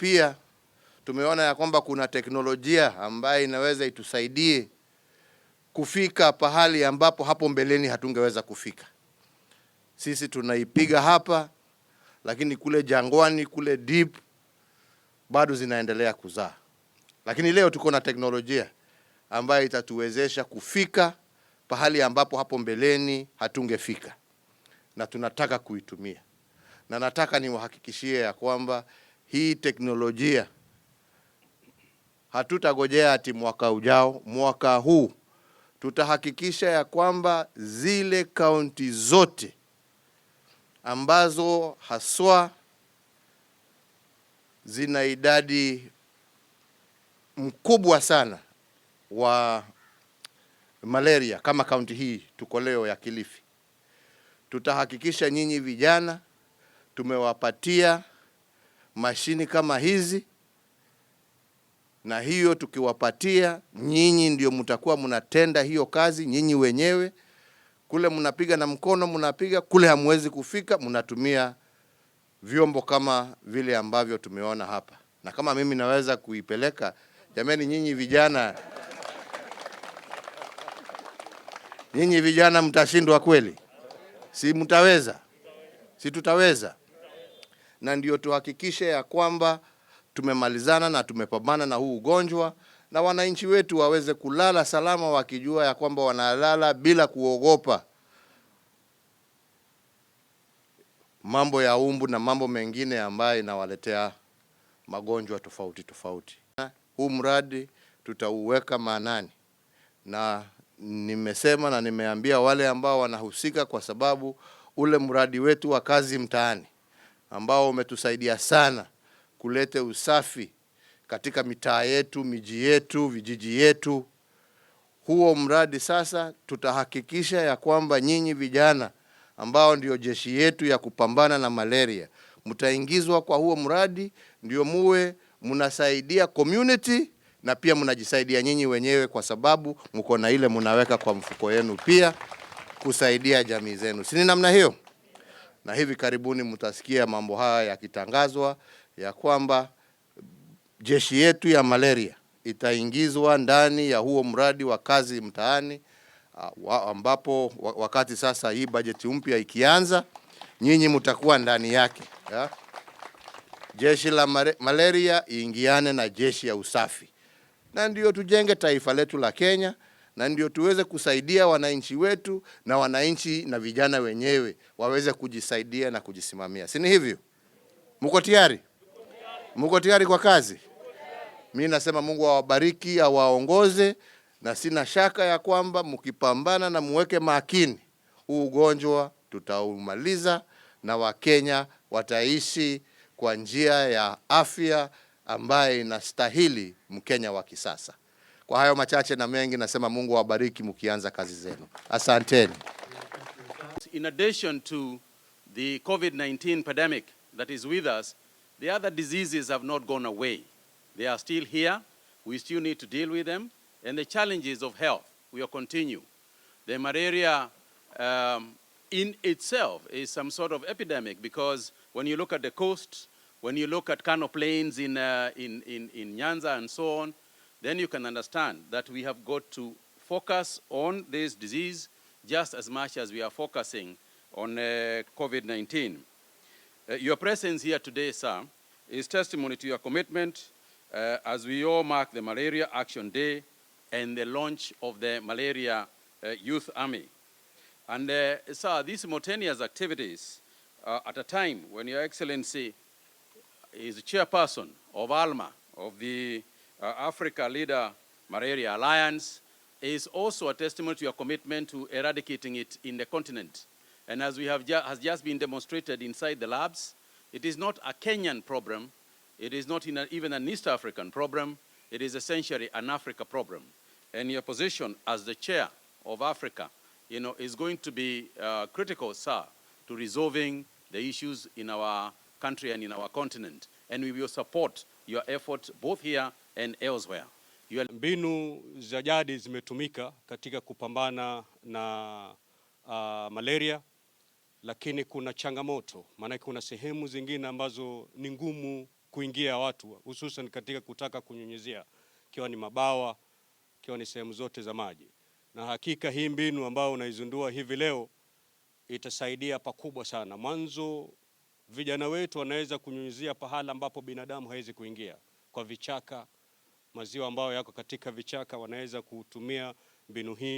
Pia tumeona ya kwamba kuna teknolojia ambayo inaweza itusaidie kufika pahali ambapo hapo mbeleni hatungeweza kufika. Sisi tunaipiga hapa, lakini kule jangwani, kule deep bado zinaendelea kuzaa. Lakini leo tuko na teknolojia ambayo itatuwezesha kufika pahali ambapo hapo mbeleni hatungefika, na tunataka kuitumia, na nataka niwahakikishie ya kwamba hii teknolojia hatutagojea ati mwaka ujao. Mwaka huu tutahakikisha ya kwamba zile kaunti zote ambazo haswa zina idadi mkubwa sana wa malaria kama kaunti hii tuko leo ya Kilifi, tutahakikisha nyinyi vijana tumewapatia mashini kama hizi, na hiyo tukiwapatia nyinyi ndio mtakuwa mnatenda hiyo kazi nyinyi wenyewe. Kule mnapiga na mkono, mnapiga kule, hamwezi kufika, mnatumia vyombo kama vile ambavyo tumeona hapa. Na kama mimi naweza kuipeleka, jameni, nyinyi vijana mtashindwa kweli? Si mtaweza? Si tutaweza? Na ndio tuhakikishe ya kwamba tumemalizana na tumepambana na huu ugonjwa na wananchi wetu waweze kulala salama wakijua ya kwamba wanalala bila kuogopa mambo ya umbu na mambo mengine ambayo inawaletea magonjwa tofauti tofauti. Huu mradi tutauweka maanani, na nimesema na nimeambia wale ambao wanahusika, kwa sababu ule mradi wetu wa Kazi Mtaani ambao umetusaidia sana kuleta usafi katika mitaa yetu, miji yetu, vijiji yetu. Huo mradi sasa tutahakikisha ya kwamba nyinyi vijana ambao ndio jeshi yetu ya kupambana na malaria mtaingizwa kwa huo mradi, ndio muwe mnasaidia community na pia mnajisaidia nyinyi wenyewe, kwa sababu mko na ile mnaweka kwa mfuko yenu pia kusaidia jamii zenu, si ni namna hiyo? Na hivi karibuni mtasikia mambo haya yakitangazwa ya kwamba jeshi yetu ya malaria itaingizwa ndani ya huo mradi wa Kazi Mtaani, ambapo wakati sasa hii bajeti mpya ikianza, nyinyi mtakuwa ndani yake ya? Jeshi la malaria iingiane na jeshi ya usafi, na ndio tujenge taifa letu la Kenya, na ndio tuweze kusaidia wananchi wetu na wananchi na vijana wenyewe waweze kujisaidia na kujisimamia, si ni hivyo? Muko tayari? Muko tayari kwa kazi? Mi nasema Mungu awabariki, awaongoze, na sina shaka ya kwamba mkipambana na muweke makini, huu ugonjwa tutaumaliza na Wakenya wataishi kwa njia ya afya ambaye inastahili Mkenya wa kisasa. Kwa hayo machache na mengi, nasema Mungu awabariki mkianza kazi zenu. Asanteni. In addition to the COVID-19 pandemic that is with us, the other diseases have not gone away. They are still here. We still need to deal with them. And the challenges of health will continue. The malaria in itself is some sort of epidemic because when you look at the coast, when you look at Kano Plains in Nyanza and so on, then you can understand that we have got to focus on this disease just as much as we are focusing on COVID-19. Your presence here today, sir, is testimony to your commitment as we all mark the Malaria Action Day and the launch of the Malaria Youth Army. And, sir, these simultaneous activities at a time when Your Excellency is the chairperson of ALMA, of the Africa Leader Malaria Alliance, is also a testimony to your commitment to eradicating it in the continent. And as we have ju has just been demonstrated inside the labs, it is not a Kenyan problem, it is not even an East African problem, it is essentially an Africa problem. And your position as the chair of Africa is going to be critical, sir, to resolving the issues in our country and in our continent. And we will support your efforts both here and elsewhere. Your Mbinu za jadi zimetumika katika kupambana na malaria, lakini kuna changamoto, maanake kuna sehemu zingine ambazo ni ngumu kuingia watu, hususan katika kutaka kunyunyizia, ikiwa ni mabawa, ikiwa ni sehemu zote za maji. Na hakika hii mbinu ambayo unaizindua hivi leo itasaidia pakubwa sana. Mwanzo vijana wetu wanaweza kunyunyizia pahala ambapo binadamu hawezi kuingia, kwa vichaka, maziwa ambayo yako katika vichaka, wanaweza kutumia mbinu hii.